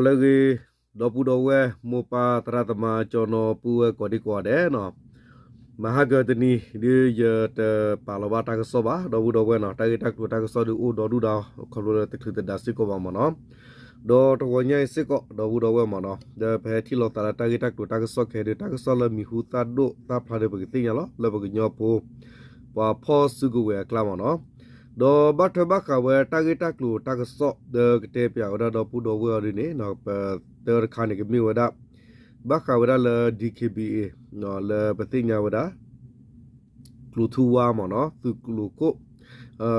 လၢအဂ့ၤ ဒီပုၢ်ဒီဝဲၢ် မိၢ်ပၢ်သရၣ်သမါ ကၠီနီၤ ပုၢ်ဝဲၢ်ကိးဒံကိးဂၤဒဲးနီၤ, မဟါကတနံၤ ဒ်ယတပာ်လီၤဘၣ်တၢ်ကစီၣ်ဘၣ် ဒီပုၢ်ဒီဝဲၢ်နီၤ, တၢ်ဂ့ၢ်တၢ်ကျိၤတၢ်ကစီၣ်ဒုးအိၣ်ဒီဒူၣ်ဒီး ခီဖျိလၢတချုးတဒါစ့ၢ်ကီးဘၣ်မ့ၢ်နီၤ, ဒီးတဂီၤညါအံၤစ့ၢ်ကီး ဒီပုၢ်ဒီဝဲၢ်မ့ၢ်နီၤ, ဒီးပဟဲထံၣ်လိာ်သးလၢတၢ်ဂ့ၢ်တၢ်ကျိၤတၢ်ကစီၣ်ခဲအံၤဒုး တၢ်ကစီၣ်လၢမံၤဟူသၣ်ဒိၣ်သၣ်ဖျါဒီး ပကသ့ၣ်ညါလီၤ လၢပကညီဖိ ပှၤဖီၣ်စုကဝဲၤအကျါမ့ၢ်နီၤ, ဒီးဘၣ်ထွဲဘၣ်ဃးဝဲတၢ်ဂ့ၢ်တၢ်ကျိၤတၢ်ကစီၣ် ဒီးကတဲပၠးဝဲဒၣ်ဒီပုၢ်ဒီဝဲၢ်အီၤဒ်န့ၣ် ပတၢတခါန့ၣ် ကမ့ၢ်ဝဲဒၣ် ဘၣ်ဃးဝဲဒၣ်လၢ DKBA လၢပသ့ၣ်ညါဝဲဒၣ် ကျိၤထူဝါမ့ၢ်နီၤ သုးကျိၤခိၣ်,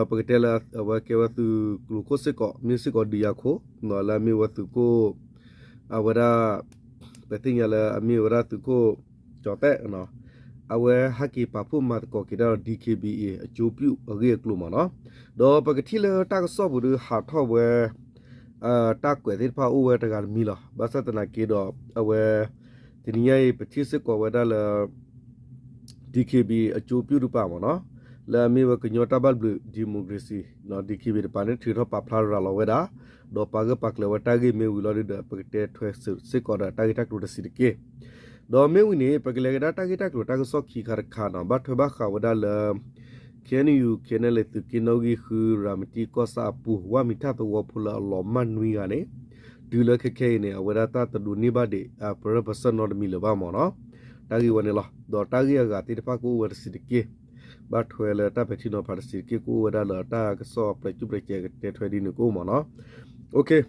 ပကတဲလၢအဝဲကဲဝဲသုးကျိၤခိၣ်စ့ၢ်ကီး မ့ၢ်စ့ၢ်ကီးဒုးယၤခိၣ် လၢအမ့ၢ်ဝဲသုးခိၣ် အဝဲဒၣ် ပသ့ၣ်ညါလၢအမ့ၢ်ဝဲဒၣ်သုးခိၣ် ကၠီၤသဲး အဝဲဟဲက့ၤပာ်ဖှိၣ်မၤသကိးက့ၤတၢ်ဒီး DKBA အကျိၤပူၣ်အဂ့ၢ်အကျိၤမ့ၢ်နီၤ, ဒီးပကထံၣ်လၢတၢ်ကစီၣ်ပူၤဒုးဟးထီၣ်ဝဲ တၢ်ကွဲးသ့ၣ်တဖၣ်အိၣ်ဝဲတဂၤတမံၤလီၤ. ဘၣ်ဆၣ်သနာ်က့ဒီး အဝဲ တနံၤညါအံၤ ပထံၣ်စ့ၢ်ကီးဝဲဒၣ်လၢ DKBA အကျိၤပူၣ်တပၤမ့ၢ်နီၤ, လၢအမ့ၢ်ဝဲကညီတၢ်ဘၣ်ဘျုး democracy DKBA တပၤန့ၣ် ထုးထီၣ်ပာ်ဖျါရၤလီၤဝဲဒၣ်, ဒီးပာ်ဂၢၢ်ပာ်ကျၢၤဝဲတၢ်ဂ့ၢ်မ့ၢ်ဝံၤလီၤဒုးဒီး ပကတဲထွဲစ့ၢ်ကီးဒီးတၢ်ဂ့ၢ်တၢ်ကျိၤတဆံးတက့ၢ်. ဒီးမ့ၢ်ဝံၤန့ၣ် ပကလဲၤကဒါတၢ်ဂ့ၢ်တၢ်ကျိၤတၢ်ကစီၣ်ခံခါတခါနီၤ, ဘၣ်ထွဲဘၣ်ဃးဝဲဒၣ်လၢ KNU KNLA သုးက့နီၣ်ဂံၢ်ဃု ရၤမတံကီၢ်ဆၣ်အပူၤ ဝၣ်မံၤထၣ်သဝီဖိလၢအလီၤမၢ်နွံဂၤန့ၣ် တုၤလၢခဲခဲအံၤန့ၣ် အဝဲဒၣ်တၢ်တဒိးန့ၢ်ဘၣ်ဒံး အပရၢပစၢၢ်နီတမံၤလၢၤဘၣ်မ့ၢ်နီၤ, တၢ်ဂ့ၢ်ဝဲန့ၣ်လီၤ. ဒီးတၢ်ဂ့ၢ်အဂၤသ့ၣ်တဖၣ်ကအိၣ်ဝဲတဆံးတက့ၢ်, ဘၣ်ထွဲလၢတၢ်ပဲာ်ထံနီၤဖးတဆံးတက့ၢ်ကအိၣ်ဝဲဒၣ်လၢတၢ်ကစီၣ်ပျဲးကျူၣ်ပျဲးစဲးကတဲထွဲဒ်န့ၣ်ကအိၣ်မ့ၢ်နီၤ. ဒီးတၢ်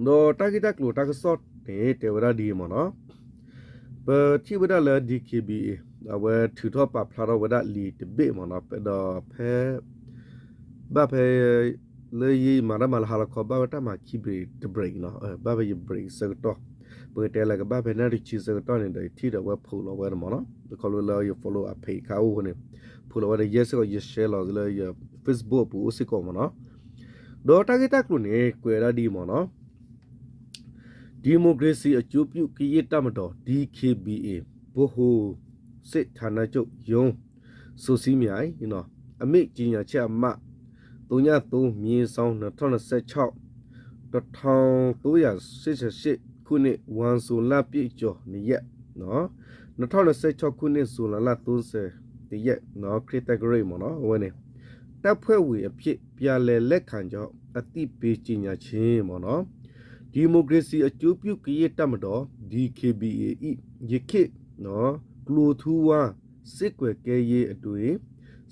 ဂ့ၢ်တၢ်ကျိၤတၢ်ကစီၣ်န့ၣ် တဲဝဲဒၣ်ဒ်အံၤမ့ၢ်နီၤ, ပထံၣ်ဝဲဒၣ်လၢ DKBA အဝဲထုးထီၣ်ပာ်ဖျါထီၣ်ဝဲဒၣ်လံာ်တဘ့ၣ်မ့ၢ်နီၤ, ဒီးဖဲ ဘၣ်ဖဲ လၢယမၤတၢ်မၤလၢဟါလီၤခီ ဘၣ်ဝဲတၢ်မၤခံ break တ break နီၤ, ဘၣ်ဖဲယ break ဆၢကတီၢ်, ပကတဲလၢကဘၣ်ဖဲနၣ်ရံၣ်ဆံဆၢကတီၢ်န့ၣ်ဒီး ယထံၣ်ဒီးအဝဲဖိးလီၤဝဲန့ၣ်မ့ၢ်နီၤ, ခီဖျိလၢယ follow အ page ခါအိၣ်ဃိန့ၣ်, ဖိးလီၤဝဲဒီးယဲစ့ၢ်ကီး ယ share လီၤလၢယ Facebook အပူၤအိၣ်စ့ၢ်ကီးမ့ၢ်နီၤ. ဒီးတၢ်ဂ့ၢ်တၢ်ကျိၤန့ၣ် ကွဲးဒၣ်ဒ်အံၤမ့ၢ်နီၤ, democracy အကျိုးပြုကရင့်တပ်မတော် DKBA ဗဟိုစစ်ဌာနချုပ်ရုံး စုစည်းမြိုင် အမိန့်ကြေညာချက်အမှတ် သုညသိ မြင်းဆောင် နှစ်ထောင်နှစ်ဆယ့်ခြောက် တစ်ထောင်သုံးရာရှစ်ဆယ့်ရှစ်ခုနှစ် ဝန်ဇွန်လပြည့်ကျော်နှစ်ရက်နော်, နှစ်ထောင်နှစ်ဆယ့်ခြောက်ခုနှစ် ဇူလိုင်လသုံးဆယ်တစ်ရက်နော်, ခရစ်သက္ကရာဇ်မ့ၢ်နော်, အဝဲန့ၣ် တပ်ဖွဲ့ဝင်အဖြစ် ပြန်လည်လက်ခံကြောင်း အသိပေးကြေညာခြင်းမ့ၢ်နော်. ဒီမိုကရေစီအကျိုးပြုကရင့်တပ်မတော် DKBA ၏ ယခေတ်နော် ကျိုထူဝါ စစ်ကွပ်ကဲရေးအတွင်း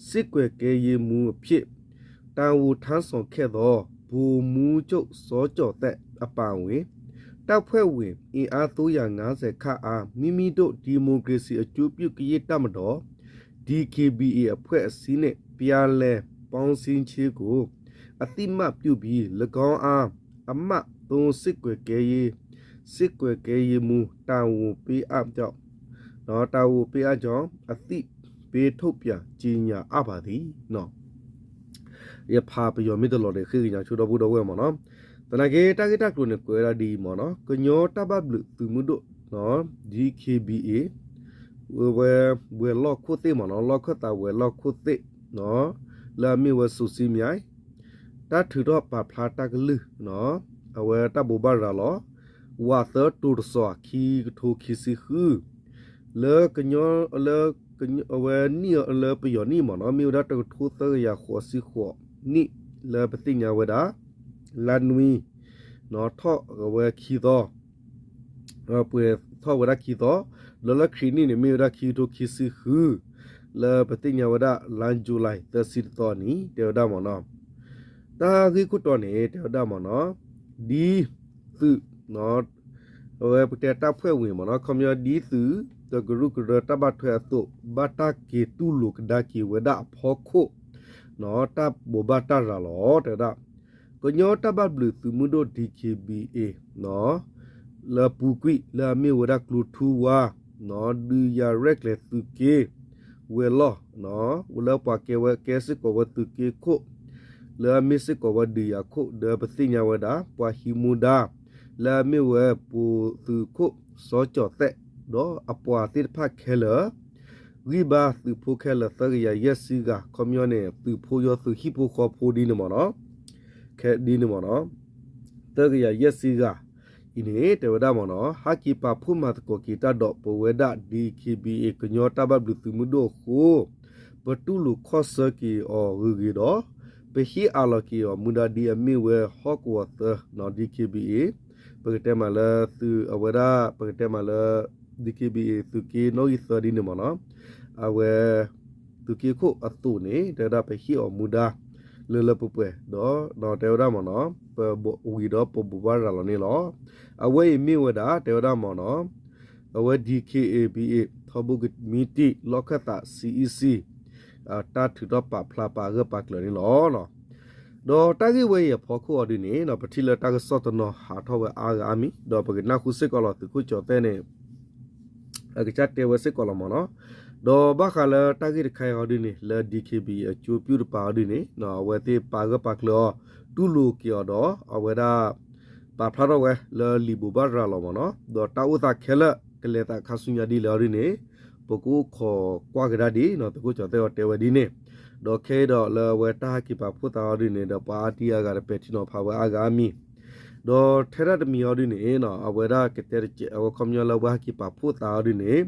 စစ်ကွပ်ကဲရေးမှူးအဖြစ် တာဝန်ထမ်းဆောင်ခဲ့သော ဗိုလ်မှူးချုပ် စောကျော်သက် အပါအဝင် တပ်ဖွဲ့ဝင်အင်အား သုံးရာငါးဆယ်ခန့်အား မိမိတို့ ဒီမိုကရေစီအကျိုးပြုကရင့်တပ်မတော် DKBA အဖွဲ့အစည်းနှင့် ပြန်လည်ပေါင်းစည်းခြင်းကို အသိအမှတ်ပြုပြီး ၎င်းအား အမှတ်သုံး စစ်ကွပ်ကဲရေး စစ်ကွပ်ကဲရေးမှူး တာဝန်ပေးအပ်ကြောင်း နော် တာဝန်ပေးအပ်ကြောင်း အသိပေးထုတ်ပြန်ကြေညာအပ်ပါသည်နော်. ယဖးပယီၤမ့ၢ်တလီၤဒီး ဃ့ကညးဆိဒီပုၢ်ဒီဝဲၢ်မ့ၢ်နော်. သနာ်က့ တၢ်ဂ့ၢ်တၢ်ကျိၤန့ၣ် ကွဲးဝဲဒၣ်ဒ်အံၤမ့ၢ်နော်, ကညီတၢ်ဘၣ်ဘျုးသုးမုၢ်ဒိၣ်နော် DKBA ဝဲ ဝဲၢ်လီၢ်ခိၣ်သ့ၣ်မ့ၢ်နော်, လီၢ်ခၢၣ်သးဝဲၢ်လီၢ်ခိၣ်သ့ၣ်နော်, လၢအမ့ၢ်ဝဲ စုစည်းမြိုင် တၢ်ထုးထီၣ်ပာ်ဖျါတၢ်ကလုၢ်နော်, အဝဲတၢ်ဘိးဘၣ်ရၤလီၤ ဝးသၢတိၤတစီၤ ခံကထိခံဆံဃု လၢကညီ လၢကညီ အဝဲနံၣ်လၢပယီၤနံၣ်မ့ၢ်နော်, မ့ၢ်ဝဲဒၣ်တကထိသၢကယၤဃိးဆံဃိးနံၣ် လၢပသ့ၣ်ညါဝဲဒၣ် လါနွံ ထီၣ်ဝဲခံသီ ပှဲၤထီၣ်ဝဲဒၣ်ခံသီ, ဒီးလၢခရံာ်နံၣ်န့ၣ် မ့ၢ်ဝဲဒၣ်ခံကထိခံဆံဃု လၢပသ့ၣ်ညါဝဲဒၣ် လါယူၤလံ သၢဆံတသီနံၤ တဲဝဲဒၣ်မ့ၢ်နော်. တၢ်ဂ့ၢ်ခိၣ်တီန့ၣ် တဲဝဲဒၣ်မ့ၢ်နော်, ဒ်သုး အဝဲပတဲတပ်ဖွဲ့ဝင်မ့ၢ်နော်, ခီပညီဒ်သုး တကရူၢ်ကရၢတၢ်ဘၣ်ထွဲအသိး ဘၣ်တၢ်က့ၤတူၢ်လိာ်ကဒါက့ၤဝဲဒၣ်အဖီခိၣ် နော် တၢ်ဘိးဘၣ်တၢ်ရၤလီၤ တဲဝဲဒၣ် ကညီတၢ်ဘၣ်ဘျုးသုးမုၢ်ဒိၣ် DKBA နော် လၢပူၤကွံာ်လၢအမ့ၢ်ဝဲဒၣ်ကျိထူဝါ နော် ဒုးယၤရဲၣ်ကျဲၤသုးက့ ဝဲၢ်လီၢ် နော် လၢပှၤကဲဝဲကဲစ့ၢ်ကီးဝဲသုးက့ခိၣ် လၢအမ့ၢ်စ့ၢ်ကီးဝဲဒုးယၤခိၣ် ဒီးပသ့ၣ်ညါဝဲဒၣ် ပှၤဟံးမူဒါ လၢအမ့ၢ်ဝဲပူၤသုးခိၣ်စီၤကၠီၤသဲး ဒီးအပှၤသ့ၣ်တဖၣ်ခဲလၢာ် ဂံၢ်ဘါသုးဖိခဲလၢာ် သၢကယၤယဲၢ်ဆံဂၤ ခီပညီန့ၣ် သုးဖိယီၤသုးဟံၣ်ဖိဃီဖိဒ်န့ၣ်မ့ၢ်နော်, ခဲဒ်န့ၣ်မ့ၢ်နော်, သၢကယၤယဲၢ်ဆံဂၤ အံၤန့ၣ် တဲဝဲဒၣ်မ့ၢ်နီၤ ဟးက့ၤပာ်ဖှိၣ်မၤသကိးက့ၤတၢ်ဒီး ပဝဲဒၣ် DKBA ကညီတၢ်ဘၣ်ဘျုးသုးမုၢ်ဒိၣ်အဃိ ပတူၢ်လိာ်ခီၣ်ဆၢက့ၤအီၤဂ့ၤဂ့ၤဒီး ပဟ့ၣ်အးလီၤက့ၤအီၤမူဒါဒ်အမ့ၢ်ဝဲဟီၣ်ကဝီၤသၢ DKBA ပကတဲမးလၢသုးအဝဲဒၣ် ပကတဲမးလၢ DKBA သုးက့နီၣ်ဂံၢ်သၢဒ်န့ၣ်မ့ၢ်နီၤ အဝဲ သုးက့ခိၣ်အသိးန့ၣ် တဲဝဲဒၣ်ပဟ့ၣ်အီၤမူဒါ လၢလၢပှဲၤပှဲၤ ဒီးတဲဝဲဒၣ်မ့ၢ်နီၤ ပဝံၤဒီးပဘိးဘၣ်ရၤလီၤန့ၣ်လီၤ. အဝဲအံၤမ့ၢ်ဝဲဒၣ် တဲဝဲဒၣ်မ့ၢ်နီၤ အဝဲ DKBA ထီဘိကမံးတံာ် လီၢ်ခၢၣ်သး CEC တၢ်ထုးထီၣ်ပာ်ဖျါပာ်ဂၢၢ်ပာ်ကျၢၤန့ၣ်လီၤ. ဒီးတၢ်ဂ့ၢ်ဝဲအံၤအဖီခိၣ်အီၤဒ်န့ၣ် ပထံၣ်လၢတၢ်ကစီၣ်တနီၤဟးထီၣ်ဝဲအါဂၤအါမံၤ ဒီးပကနၢ်ဟူစ့ၢ်ကီးလီၤ သုးခိၣ်ကၠီၤသဲၣ်န့ၣ် အကစၢ်တဲဝဲစ့ၢ်ကီးလီၤမ့ၢ်နီၤ. ဒီးဘၣ်ဃးလၢတၢ်ဂ့ၢ်တခါအံၤအီၤဒ်န့ၣ် လၢ DKBA အကၠိပျုၢ်တပၤအီၤဒ်န့ၣ် အဝဲသ့ၣ်ပာ်ဂၢၢ်ပာ်ကျၢၤအီၤ တူၢ်လိာ်က့ၤအီၤဒီး အဝဲဒၣ် ပာ်ဖျါထီၣ်ဝဲလၢလံာ်ဘိးဘၣ်ရၤလီၤမ့ၢ်နီၤ. ဒီးတၢ်အိၣ်သးခဲလၢာ် ကလဲၤသးခါဆူညါဒ်လဲၣ်အီၤဒ်န့ၣ် ပကအိၣ်ခိးကွၢ်ကဒါဒ်နီၤ သုးခိၣ်ကၠီၤသဲၣ်အီၤတဲဝဲဒ်န့ၣ်. ဒီးခဲအံၤဒီးလၢအဝဲတၢ်ဟးက့ၤပာ်ဖှိၣ်သးအီၤဒ်န့ၣ် ဒီးပှၤအါတံၢ်အါဂၤတပဲာ်ထံနီၤဖးဝဲအါဂၤအါမံၤ ဒီးထဲဒၣ်တမံၤအီၤဒ်န့ၣ် အဝဲဒၣ်ကတဲတကဲး အဝဲခီပညီလၢအဝဲဟးက့ၤပာ်ဖှိၣ်သးအီၤဒ်န့ၣ်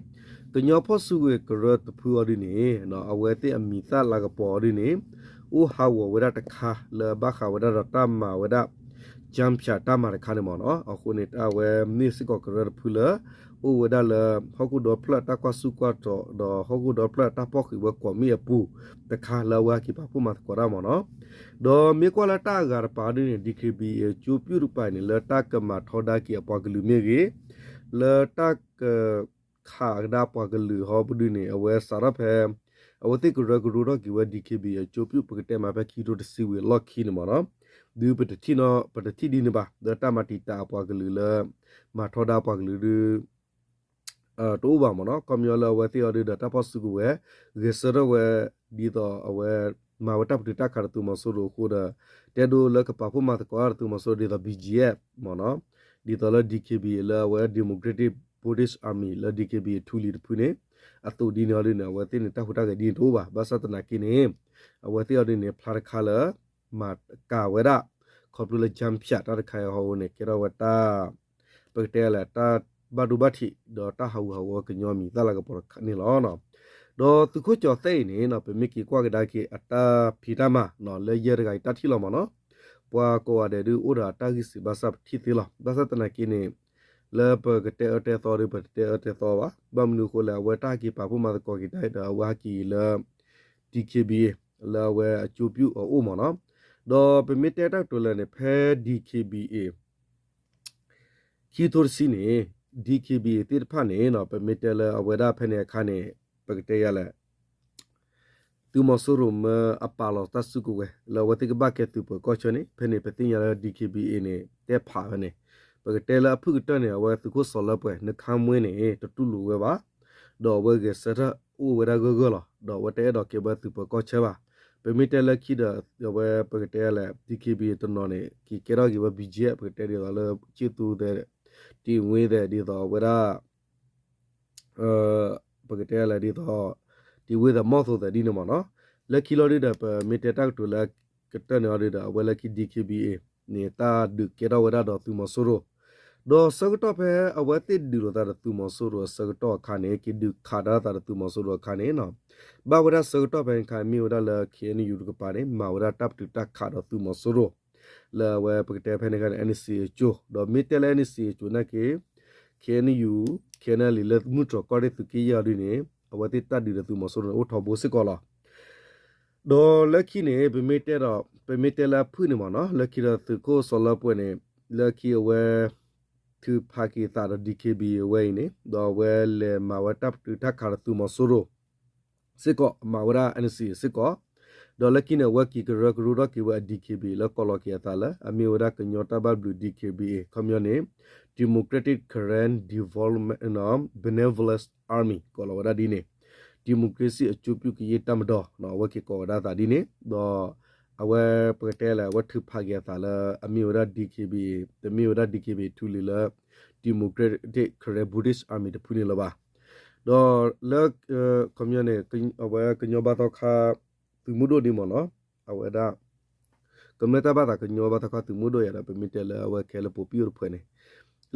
ကညီဖီၣ်စုကဝဲၤကရၢတဖုအီၤဒ်န့ၣ် အဝဲသ့ၣ်အမံၤသၣ်လၤကပီၤအီၤဒ်န့ၣ် အိၣ်ဟးဂီၤဝဲဒၣ်တခါလၢဘၣ်ဃးဝဲဒၣ်ဒီးတၢ်မၤဝဲဒၣ် ကၠၣ်ဖၠးတၢ်မၤတခါန့ၣ်မ့ၢ်နီၤ. အဃိန့ၣ် အဝဲမ့ၢ်စ့ၢ်ကီးကရၢတဖုလၢ အိၣ်ဝဲဒၣ်လၢ ဟီၣ်ခိၣ်ဒီဖျၢၣ်တၢ်ကွၢ်ဆူၣ်ကွၢ်တီၤ ဒီးဟီၣ်ခိၣ်ဒီဖျၢၣ်တၢ်ဖီၣ်ဃံးဝဲကွီၢ်မ့ၣ်အပူၤ တခါလၢအဝဲဟးက့ၤပာ်ဖှိၣ်မၤသကိးတၢ်မ့ၢ်နီၤ. ဒီးမ့ၢ်ကွၢ်လၢတၢ်အဂၤတပၤဒ်န့ၣ် DKBA အကၠိပျုၢ်တပၤန့ၣ် လၢတၢ်ကမၤထီဒါက့ၤအပှၤကလုာ်မ့ၢ်ဂ့ၤ, လၢတၢ်က ခးကဒါပှၤကလုာ်ဟီပဒုန့ၣ် အဝဲစးထီၣ်ဖဲ အဝဲသ့ၣ်ကရၢကရိထီၣ်က့ၤဝဲ DKBA အကၠိပျုၢ် ပကတဲမးဖဲခံကထိတဆံဝံၤအလီၢ်ခံန့ၣ်မ့ၢ်နီၤ, ဒုးပတထံၣ်နီၤ ပတထံၣ်ဒ်န့ၣ်ဘၣ် လၢတၢ်မၤတံာ်တာ်အပှၤကလုာ်လၢ မၤထီဒါပှၤကလုာ်ဒုး တအိၣ်ဘၣ်မ့ၢ်နီၤ. ခီပညီလၢအဝဲသ့ၣ်အီၤဒုးဒီးတၢ်ဖီၣ်စုကဝဲၤ ဂဲၤဆၢထၢၣ်ဝဲ ဒ်သိးအဝဲ မၤဝဲတၢ်ပတုာ်တၢ်ခးဒီးသုးမီၤစိရိၤအဃိဒီး တဲဒိလၢကပာ်ဖှိၣ်မၤသကိးတၢ်ဒီးသုးမီၤစိရိၤဒ်သိး BGF မ့ၢ်နီၤ, ဒ်သိးလၢ DKBA လၢအဝဲ Democratic Buddhist Army လၢ DKBA ထူလံၤတဖုန့ၣ် အသိးဒ်န့ၣ်အီၤဒုးန့ၣ် အဝဲသ့ၣ်န့ၣ် တၢ်ဟူးတၢ်ဂဲၤဒ်န့ၣ်တအိၣ်ဘၣ်. ဘၣ်ဆၣ်သနာ်က့န့ၣ် အဝဲသ့ၣ်အီၤဒုးန့ၣ် ဖျါတခါလၢ မၤကၤဝဲဒၣ် ခီဖျိလၢ ကၠၣ်ဖၠး တၢ်တခါအံၤဟီၣ်အဃိန့ၣ် ကဲထီၣ်ဝဲတၢ် ပကတဲလဲၣ် တၢ်ဘၣ်ဒိဘၣ်ထံး ဒီးတၢ်ဟးဂူာ်ဟးဂီၤကညီမံၤသၣ်လၤကပီၤတခါန့ၣ်လီၤ. ဒီးသုးခိၣ်ကၠီၤသဲၣ်အံၤန့ၣ် ပမ့ၢ်က့ၤကွၢ်ကဒါက့ၤအတၢ်ဖံးတၢ်မၤ လၢယဲၢ်တဂၤအံၤတၢ်ထံၣ်လီၤမ့ၢ်နီၤ, ပှၤကိးဂၤဒဲးဒုးအိၣ်ဒီးတၢ်ဂံၢ်စံးဘၣ်ဆၣ်ပထံၣ်သ့လီၤ. ဘၣ်ဆၣ်သနာ်က့န့ၣ် လၢပကတဲအၢတဲသီဒီး ပတတဲအၢတဲသီဘၣ်. ဘၣ်မနုၤအဃိလဲၣ် အဝဲတၢ်ဟဲက့ၤပာ်ဖှိၣ်မၤသကိးက့ၤတၢ်အံၤဒီး အဝဲဟဲက့ၤလၢ DKBA လၢအဝဲအကၠိပျုၢ်အအိၣ်မ့ၢ်နီၤ. ဒီးပမ့ၢ်တဲတၢ်ကတိၤလၢန့ၣ် ဖဲ DKBA ခံကထိတဆံန့ၣ် DKBA သ့ၣ်တဖၣ်န့ၣ် ပမ့ၢ်တဲလၢအဝဲဒၣ်ဖဲန့ၣ်အခါန့ၣ် ပကတဲယၤလဲၣ် သုးမီၤစိရိၤမၢအပာ်လီၤတၢ်စုကဝဲၤ လၢအဝဲသ့ၣ်ကဘၣ်ကဲသုးပၢၤကီၢ်ဆၢန့ၣ် ဖဲန့ၣ် ပသ့ၣ်ညါလၢ DKBA န့ၣ် တဲဖးဝဲန့ၣ် ပကတဲလၢအဖုၣ်ကတၢၢ်န့ၣ် အဝဲသုးခိၣ်စီၤလၢပှဲၤ နခါမွ့န့ၣ် တတူၢ်လိာ်ဝဲဘၣ် ဒီးအဝဲဂဲၤဆၢထၢၣ်အိၣ်ဝဲဒၣ်ဂၢၢ်ဂၢၢ်လီၤ. ဒီးအဝဲတအဲၣ်ဒိးကဲဝဲသုးပၢၤကီၢ်ဆၢဘၣ်. ပမ့ၢ်တဲလၢခံဒီး အဝဲပကတဲလဲၣ် DKBA တနီၤန့ၣ် က့ၤကဲထီၣ်က့ၤဝဲ BGF ပကတဲဒ်သိးလၢ ကၠ့သူသဲး တ့ဝ့သဲး ဒ်သိးအဝဲဒၣ် ပကတဲလဲၣ်ဒ်သိး တ့ဝ့သဲး မီၢ်သိးသဲးဒ်န့ၣ်မ့ၢ်နီၤ. လၢခံလီၤဒုဒီး ပမ့ၢ်တဲတၢ်ကတိၤလၢကတၢၢ်န့ၣ်အီၤဒုဒီး အဝဲလၢခံ DKBA န့ၣ် တၢ်ဒုးကဲထီၣ်ဝဲဒၣ်ဒီးသုးမီၤစိရိၤ ဒီးဆၢကတီၢ်ဖဲအဝဲသ့ၣ်ဒုးလိာ်သးဒီးသုးမီၤစိရိၤအဆၢကတီၢ်အခါန့ၣ် က့ၤဒုးခးဒၣ်သးဒီးသုးမီၤစိရိၤအခါန့ၣ် ဘၣ်ဝဲဒၣ်ဆၢကတီၢ်ဖဲန့ၣ်အခါ မ့ၢ်ဝဲဒၣ်လၢ KNU တကပၤန့ၣ် မၤဝဲဒၣ်တၢ်ပတုာ်တၢ်ခးဒီးသုးမီၤစိရိၤ လၢအဝဲပကတဲဖဲန့ၣ်အခါန့ၣ် NCA အကၠိ ဒီးမ့ၢ်တဲလၢ NCA အကၠိနာ်က့ KNU KNLA လၢမုၢ်တြီၤကီၢ်ရ့ၣ်သုးက့ယဲၢ်အီၤဒ်န့ၣ် အဝဲသ့ၣ်တၢ်ဒုးဒီးသုးမီၤစိရိၤန့ၣ် အိၣ်ထီဘိစ့ၢ်ကီးလီၤ. ဒီးလၢခံန့ၣ် ပမ့ၢ်တဲဒီး ပမ့ၢ်တဲလၢအဖုၣ်န့ၣ်မ့ၢ်နီၤ လၢခံဒီးသုးခိၣ်စီၤလၢပှဲၤန့ၣ် လၢခံအဝဲ ထုးဖးက့ၤသးဒီး DKBA အဝဲအံၤန့ၣ် ဒီးအဝဲလဲၤမၤဝဲတၢ်ပတုာ်တၢ်ခးဒီးသုးမီၤစိရိၤ စ့ၢ်ကီး မၤဝဲဒၣ် NCA စ့ၢ်ကီး ဒီးလၢခံန့ၣ် အဝဲက့ၤကရၢကရိထီၣ်က့ၤဝဲအ DKBA လၢကိးလီၤက့ၤအသးလၢ အမ့ၢ်ဝဲဒၣ်ကညီတၢ်ဘၣ်ဘျုး DKBA ခီပညီန့ၣ် Democratic Karen Development Benevolence Army ကိးလီၤဝဲဒၣ်ဒ်န့ၣ် democracy အကၠိပျုၢ်ကယဲၢ်တၢ်မၤဒီး အဝဲက့ၤကိးဝဲဒၣ်သးဒ်န့ၣ် ဒီး အဝဲပကတဲလဲၣ် အဝဲထုးဖးက့ၤအသးလၢ အမ့ၢ်ဝဲဒၣ် DKBA တမ့ၢ်ဝဲဒၣ် DKBA ထူလံၤလၢ Democratic Karen Buddhist Army တဖုန့ၣ်လၢၤဘၣ်. ဒီးလၢ ခီပညီန့ၣ် အဝဲကညီဘါသီခါ သုးမုၢ်ဒိၣ်ဒ်မ့ၢ်နီၤ အဝဲဒၣ် ကမျၢၢ်တၢ်ဘၣ်သးကညီဘါသီခါသုးမုၢ်ဒိၣ်ယၤဒီး ပမ့ၢ်တဲလၢအဝဲခဲလၢာ်ပိာ်ပံၣ်အိၣ်တဖှဲးန့ၣ်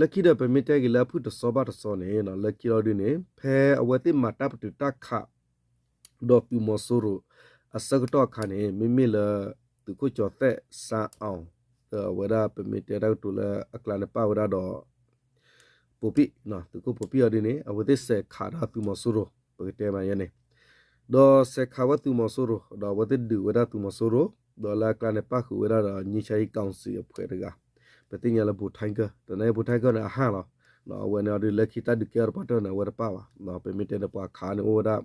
လၢခံဒီးပမ့ၢ်တဲက့ၤလၢအဖုၣ်တစီဘၣ်တစီန့ၣ် လၢခံလီၤဒုန့ၣ် ဖဲအဝဲသ့ၣ်မၤတၢ်ပတုာ်တၢ်ခး ဒီးသုးမီၤစိရိၤအဆၢကတီၢ်အခါန့ၣ် မ့မ့ၢ်လၢ သုးခိၣ်ကၠီၤသဲၣ်စါအီၤ အဝဲဒၣ်ပမ့ၢ်တဲတၢ်ကတိၤလၢအကျါန့ၣ်ပာ်ဝဲဒၣ်ဒီး ပိာ်ပံၣ်, သုးခိၣ်ပိာ်ပံၣ်အီၤဒုန့ၣ် အဝဲသ့ၣ်စဲးခးဒီးသုးမီၤစိရိၤ ပကတဲမးယဲန့ၣ်, ဒီးစဲးခးဝဲသုးမီၤစိရိၤ ဒီးအဝဲသ့ၣ်ဒုးဝဲဒၣ်သုးမီၤစိရိၤ, ဒီးလၢအကျါန့ၣ်ပၣ်ဃုာ်ဝဲဒၣ်ဒီး ငြိမ်းချမ်းရေးကောင်စီ အဖွဲ့တဂၤ, ပသ့ၣ်ညါလၢ ဘူၣ်ထၢၣ်ကၢၣ်, တနာ်က့ ဘူၣ်ထၢၣ်ကၢၣ်န့ၣ် အဟၣ်လီၤ, အဝဲန့ၣ်အီၤဒု လၢခံတၢ်ဒုးကဲအီၤတပှၢ်တၢၢ်န့ၣ် အဝဲတပာ်ဘၣ်, ပမ့ၢ်တဲန့ၣ် ပှၤခးန့ၣ်အိၣ်ဝဲဒၣ်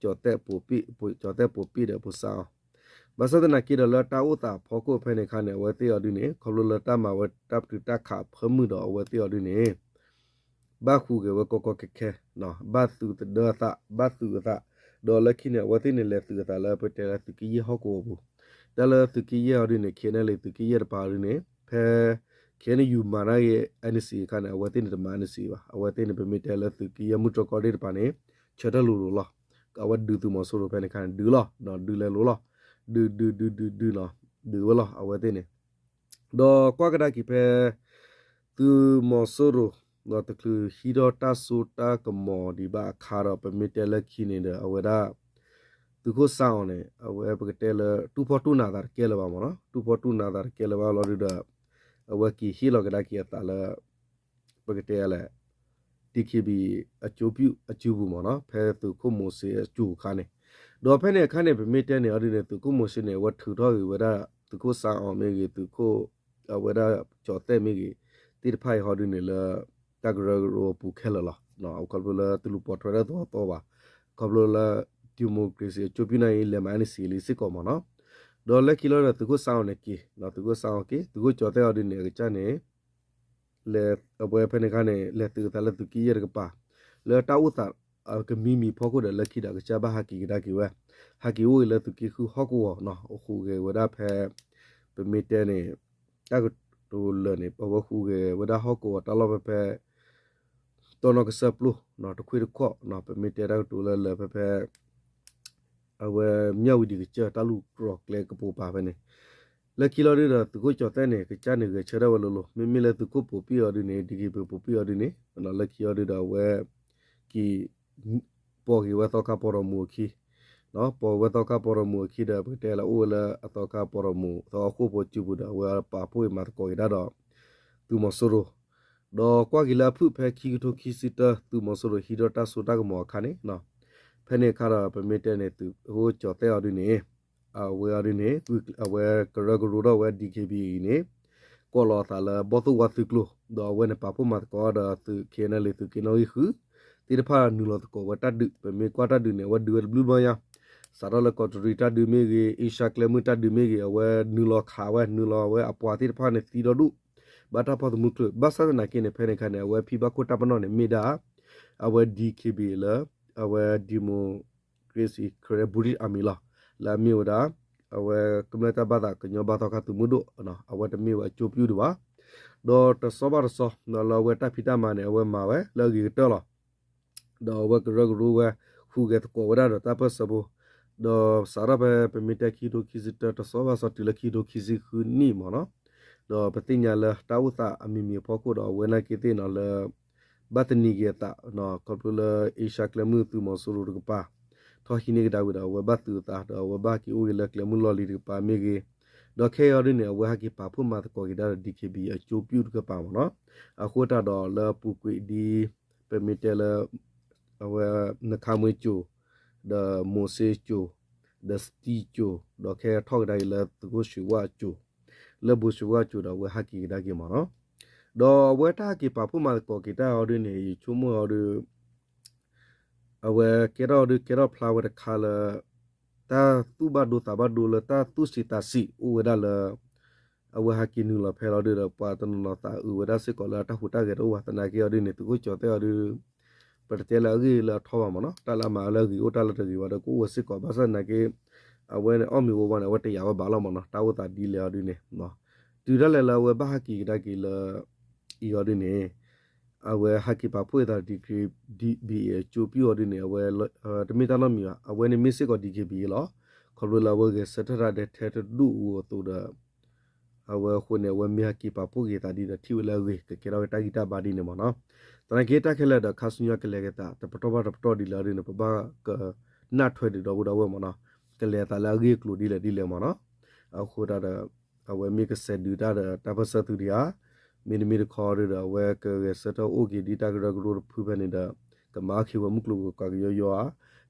ကၠီၤသဲၣ်ပိာ်ပံၣ်, ကၠီၤသဲၣ်ပိာ်ပံၣ်ဒီးပိာ်စါအီၤ, ဘၣ်ဆၣ်သနာ်က့ဒီးလၢတၢ်အိၣ်သးအဖီခိၣ်ဖဲန့ၣ်အခါန့ၣ် အဝဲသ့ၣ်အီၤဒုန့ၣ် ခီဖျိလၢတၢ်မၤဝဲတၢ်ပတုာ်တၢ်ခးအဖၢမုၢ်ဒီးအဝဲသ့ၣ်အီၤဒုန့ၣ် ဘၣ်ဟူးဂဲၤဝဲကီကီခဲခဲ, ဘၣ်သုးသဒၢအသး, ဘၣ်သုးအသး, ဒီးလၢခံန့ၣ် အဝဲသ့ၣ်န့ၣ်လဲၤသုးအသးလၢပတဲလၢသုးက့ယဲၢ်ဟီၣ်ကဝီၤပူၤ, တၢ်လၢသုးက့ယဲၢ်အီၤဒုန့ၣ် ခဲန့ၣ်လံ သုးက့ယဲၢ်တပၤအီၤဒုန့ၣ် ဖဲ ခဲန့ၣ် ယူၤမၤန့ၢ်က့ၤ NCA အခါန့ၣ် အဝဲသ့ၣ်န့ၣ်တမၤ NCA ဘၣ်, အဝဲသ့ၣ်န့ၣ် ပမ့ၢ်တဲလၢသုးက့ယဲၢ်မုၢ်တြီၢ်ကီၢ်ရ့ၣ်တပၤန့ၣ် ဆၢထၢၣ်လိၤလိၤလီၤ, အဝဲဒုးသုးမီၤစိရိၤဖဲန့ၣ်အခါန့ၣ် ဒုးလီၤ, ဒုးလဲၤလိၤလီၤ, ဒုးဒုးဒုးဒုးဒုးနီၤ, ဒုးဝဲလီၤ အဝဲသ့ၣ်န့ၣ် ဒီးကွၢ်ကဒါက့ၤဖဲ သုးမီၤစိရိၤ ဒီးတချုးဟံးထီၣ်တၢ်စိတၢ်ကမီၤဒံးဘၣ်အခါဒီး ပမ့ၢ်တဲလၢခံန့ၣ်ဒီး အဝဲဒၣ် သုးခိၣ်စါအီၤန့ၣ် အဝဲပကတဲလၢ တူၢ်ဖီၣ်တူၢ်နးသးတကဲလၢၤဘၣ်မ့ၢ်နီၤ, တူၢ်ဖီၣ်တူၢ်နးသးတကဲလၢၤဘၣ်လီၤဒုဒီး အဝဲက့ၤဟ့ၣ်လီၤကဒါက့ၤအသးလၢ ပကတဲလဲၣ် DKBA အကၠိပူၤအစုပူၤမ့ၢ်နီၤ, ဖဲသုးခိၣ်မိၤၡ့အစိၤအခါန့ၣ်, ဒီးဖဲန့ၣ်အခါန့ၣ် ပမ့ၢ်တဲန့ၣ်အီၤဒုန့ၣ် သုးခိၣ်မိၤၡ့န့ၣ် အဝဲထုးထီၣ်ဂ့ၤဝဲဒၣ် သုးခိၣ်စါအီၤမ့ၢ်ဂ့ၤ သုးခိၣ် အဝဲဒၣ်ကၠီၤသဲၣ်မ့ၢ်ဂ့ၤ သ့ၣ်တဖၣ်အံၤဟီဒုန့ၣ်လၢ တၢ်ကရၢကရိအပူၤခဲလၢာ်လီၤ, ခီဖျိလၢတလူၤပိာ်ထွဲတၢ်သီသီဘၣ်, ခီဖျိလၢ democracy အကၠိပူၤန့ၣ်အံၤ လဲၤမၤ NCA လံစ့ၢ်ကီးမ့ၢ်နီၤ, ဒီးလၢခံလီၤဒီးသုးခိၣ်စါအီၤန့ၣ်က့ၤ, သုးခိၣ်စါအီၤက့ၤ သုးခိၣ်ကၠီၤသဲၣ်အီၤဒုန့ၣ် အကစၢ်န့ၣ် လဲၤအဝဲဖဲန့ၣ်အခါန့ၣ် လဲၤသုးအသးလၢသုးက့ယဲၢ်တကပၤ, လၢတၢ်အိၣ်သး ကမံမံၤဖီခိၣ်ဒီး လၢခံဒီးအကစၢ်ဘၣ်ဟးက့ၤကဒါက့ၤဝဲ, ဟးက့ၤအိၣ်ဂ့ၤလၢသုးက့ဃုဟီၣ်ကဝီၤနီၤ, ဟူးဂဲၤဝဲဒၣ်ဖဲ ပမ့ၢ်တဲန့ၣ် တၢ်ကတိၤလၢာ်န့ၣ် အဝဲဟူးဂဲၤဝဲဒၣ်ဟီၣ်ကဝီၤတၢ်လီၢ်ဖဲဖဲ တီၢ်နီၣ်ကစၢၢ်ပျိ တခွ့ၣ်တခီၣ်နီၤ, ပမ့ၢ်တဲတၢ်ကတိၤလၢလၢာ်ဖဲဖဲ အဝဲမၠၣ်ဝတံၤကစၢၢ်တၢ်လူၢ်ကြီၤကျဲကပိာ်ပၤဖဲန့ၣ်, လၢခံလီၤဒုဒီး သုးခိၣ်ကၠီၤသဲၣ်န့ၣ် ကစၢ်န့ၣ်ဂဲၤဆၢထၢၣ်ဝဲလိၤလိၤ, မ့မ့ၢ်လၢသုးခိၣ်ပိာ်ပံၣ်အီၤဒုန့ၣ် DKBA ပိာ်ပံၣ်အီၤဒုန့ၣ် လၢခံအီၤဒုဒီးအဝဲ က့ၤ ပိာ်က့ၤဝဲသီခါပီၤတီၢ်မူၤအခံ, ပိာ်က့ၤဝဲသီခါပီၤတီၢ်မူၤအခံဒီးပကတဲလၢအိၣ်ဝဲလၢအသီခါပီၤတီၢ်မူၤ သီခါဃိၣ်ဖိစုပူၤဒီး အဝဲပာ်ဖှိၣ်မၤသကိးက့ၤတၢ်ဒီး သုးမီၤစိရိၤ ဒီးကွၢ်က့ၤလၢအဖုၣ်ဖဲခံကထိခံဆံတၢ သုးမီၤစိရိၤဟံးထီၣ်တၢ်စိတၢ်ကမီၤအခါန့ၣ် ဖဲန့ၣ်အခါဒီး ပမ့ၢ်တဲန့ၣ် သုးခိၣ်ကၠီၤသဲၣ်အီၤဒုန့ၣ် အဝဲအီၤဒုန့ၣ် အဝဲကရၢကရိထီၣ်ဝဲ DKBA အံၤန့ၣ် ကိးလီၤအသးလၢဘီၣ်သိၣ်ဝါသုးကျိၤ ဒီးအဝဲန့ၣ်ပာ်ဖှိၣ်မၤသကိးဒီးသုး KNLA သုးက့နီၣ်ဂံၢ်ဃု သ့ၣ်တဖၣ်နုာ်လီၤသကိးဝဲတၢ်ဒုး, ပမ့ၢ်ကွၢ်တၢ်ဒုးန့ၣ် အဝဲဒုးဝဲတဘျုးဘျီညါ, စးထီၣ်လၢကီးတရံးတၢ်ဒုးမ့ၢ်ဂ့ၤ, အ့ရှါကျဲမုၢ်တၢ်ဒုးမ့ၢ်ဂ့ၤ, အဝဲနုာ်လီၤခးဝဲ, နုာ်လီၤဝဲအပှၤသ့ၣ်တဖၣ်န့ၣ်သံဒီဒူၣ်, ဘၣ်တၢ်ဖီၣ်သမူချုး, ဘၣ်ဆၣ်သနာ်က့န့ၣ် ဖဲန့ၣ်အခါန့ၣ် အဝဲဖံဘၣ်ခိၣ်တၢ်ပနီၣ်န့ၣ်မ့ၢ်ဒၣ် အဝဲ DKBA လၢ အဝဲ Democracy Karen Buddhist Army လီၤ, လၢအမ့ၢ်ဝဲဒၣ် အဝဲကမျၢၢ်တၢ်ဘၣ်သးကညီဘါသီခါသုးမုၢ်ဒိၣ်, အဝဲတမ့ၢ်ဝဲအကၠိပူၤဒံးဘၣ်, ဒီးတစီဘၣ်တစီ လၢအဝဲတၢ်ဖံးတၢ်မၤန့ၣ် အဝဲမၤဝဲလၢအဂ့ၤကတၢၢ်လီၤ. ဒီးအဝဲကရၢကရိဝဲ ဟူးဂဲၤသကိးဝဲဒၣ်ဒီးတၢ်ပၢၢ်ဆၢဖိ, ဒီးစးထီၣ်ဖဲပမ့ၢ်တဲခံကထိခံဆံတၢ တစီဘၣ်စီတုၤလၢခံကထိခံဆံဃုနံၣ်မ့ၢ်နီၤ, ဒီးပသ့ၣ်ညါလၢတၢ်အိၣ်သးအမံၤမံၤအဖီခိၣ်ဒီးအဝဲနာ်က့သ့ၣ်နီၤလၢ ဘၣ်တနံၤက့ၤအသး ခီဖျိလၢအ့ရှါကျဲမုၢ်သုးမီၤစိရိၤတကပၤ ထီၣ်ဟံးန့ၢ်ကဒါဝံၤဒီး အဝဲဘၣ်သုးအသးဒီးအဝဲဘၣ်က့ၤအိၣ်ဂ့ၤလၢကျဲမုၢ်လီၢ်လံၤတကပၤမ့ၢ်ဂ့ၤ, ဒီးခဲအံၤအီၤဒ်န့ၣ် အဝဲဟဲက့ၤပာ်ဖှိၣ်မၤသကိးက့ၤဒၣ်ဒီး DKBA အကၠိပူၤတကပၤမ့ၢ်နီၤ, အဃိတၢ်ဒီးလၢအပူၤကွံာ်ဒ် ပမ့ၢ်တဲလၢ အဝဲ နခါမွ့ကၠိၤ, ဒီးမိၤစ့ကၠိၤ, ဒီးစတံကၠိၤ, ဒီးခဲထီၣ်ကဒါက့ၤလၢသုးခိၣ်ဆှ့ဝါကၠိၤ, လၢဘိးဆှ့ဝါကၠိၤဒီးအဝဲဟဲက့ၤကဒါက့ၤမ့ၢ်နီၤ, ဒီးအဝဲတၢ်ဟဲက့ၤပာ်ဖှိၣ်မၤသကိးက့ၤတၢ်အီၤဒ်န့ၣ် ယဆိကမိၣ်အီၤဒ် အဝဲကဲထီၣ်အီၤဒ်ကဲထီၣ်ဖျါဝဲတခါလၢ တၢ်သူၣ်ဘၣ်ဒိသးဘၣ်ဒိလၢတၢ်သူၣ်ဆံးသးဆံးအိၣ်ဝဲဒၣ်လၢ အဝဲဟဲက့ၤနုာ်လီၤဖဲလီၤဒ်ဒီး ပှၤတနီၤနီၤသးအုးဝဲဒၣ်စ့ၢ်ကီးလၢတၢ်ဟူးတၢ်ဂဲၤတအိၣ်ဘၣ်သနာ်က့အီၤဒ်န့ၣ် သုးခိၣ်ကၠီၤသဲၣ်အီၤဒ် ပတတဲလၢအဂ့ၢ်လၢအထီဘၣ်မ့ၢ်နီၤ, တၢ်လၢအမၤလၢအဂ့ၤအိၣ်တၢ်လၢတဂ့ၤဘၣ်ဒီးကအိၣ်ဝဲစ့ၢ်ကီး ဘၣ်ဆၣ်သနာ်က့ အဝဲန့ၣ်အီၣ်မ့ၤဝီဝါန့ၣ် အဝဲတယာ်ဝဲဘၣ်လီၤမ့ၢ်နီၤ တၢ်အိၣ်သးဒ်လဲၣ်အီၤဒ်န့ၣ်, တုၤဒၣ်လဲာ်လၢအဝဲဘၣ်ဟဲက့ၤကဒါက့ၤလၢ အံၤအီၤဒ်န့ၣ် အဝဲဟဲက့ၤပာ်ဖှိၣ်အသး DKBA အကၠိပူၤအီၤဒ်န့ၣ် အဝဲ တမ့ၢ်တၢ်နီတမံၤဘၣ် အဝဲန့ၣ်မ့ၢ်စ့ၢ်ကီး DKBA လီၤ, ခီဖျိလၢအဝဲဂဲၤဆၢထၢၣ်တၢ်ဒဲးထဲတဒူၣ်အဂီၢ်အသိးဒီး အဝဲအဃိန့ၣ် အဝဲမ့ၢ်ဟဲက့ၤပာ်ဖှိၣ်က့ၤသးဒ်ဒီးထံၣ်ဝဲလၢအဂ့ၤ ကကဲထီၣ်ဝဲတၢ်ဂံၢ်တၢ်ဘါဒ်န့ၣ်မ့ၢ်နီၤ. သနာ်က့တၢ်ခဲလၢာ်ဒီးခါဆူညါကလဲၤက့ၤသး တပတီၢ်ဘၣ်တပတီၢ်ဒ်လဲၣ်ဒ်န့ၣ် ပဘၣ်ကနၣ်ထွဲဒံးဒီပုၢ်ဒီဝဲၢ်မ့ၢ်နီၤ. ကလဲၤသးလၢအဂ့ၢ်အကျိၤဒ်လဲၣ်ဒ်လဲၣ်မ့ၢ်နီၤ. အဃိဒၣ်ဒီး အဝဲမ့ၢ်ကစဲးဒုးတၢ်ဒီးတၢ်ပၢၢ်ဆၢသုဒံးဧါ, မ့တမ့ၢ်တခီဒီး အဝဲကဂဲၤဆၢထၢၣ်အိၣ်က့ၤဒ်တၢ်ကရၢကရိတဖုဖဲန့ၣ်ဒီး ကမၤအီၣ်က့ၤဝဲမုၢ်ကျိၤဝဲၤကွာ်ကယီယီဧါ,